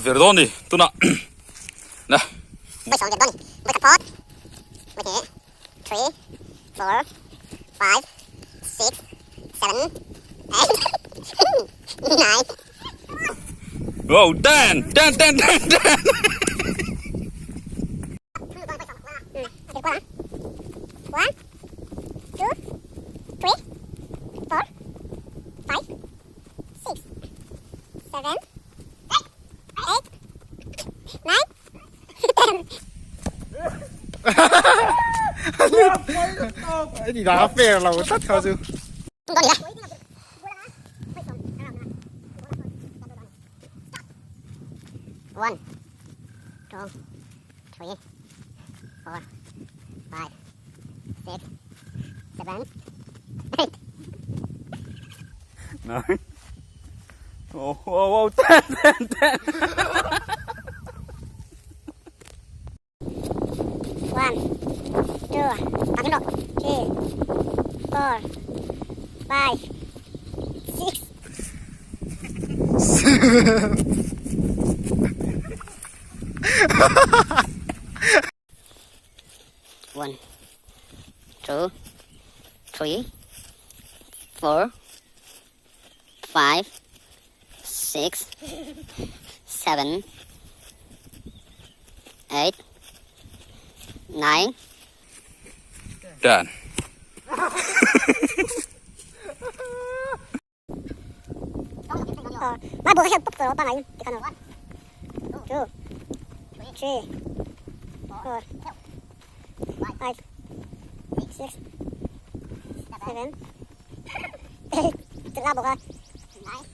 ver dawn ni tunah na. Three, four, five, six, seven, eight, nine. Oh, ten, ten, ten, ten, ten. One, two, three, four, five, six, seven, eight, nine, ten. Ni dah fair lo tlat kha chu. One, two, three, four, five, six, seven, eight. Nine. Oh, oh, oh, ten, ten, ten. One, two, three, four, five, six. One, two, three, four, five, six, seven, eight, nine. Done. Two, three, four, five, six, seven, eight, nine.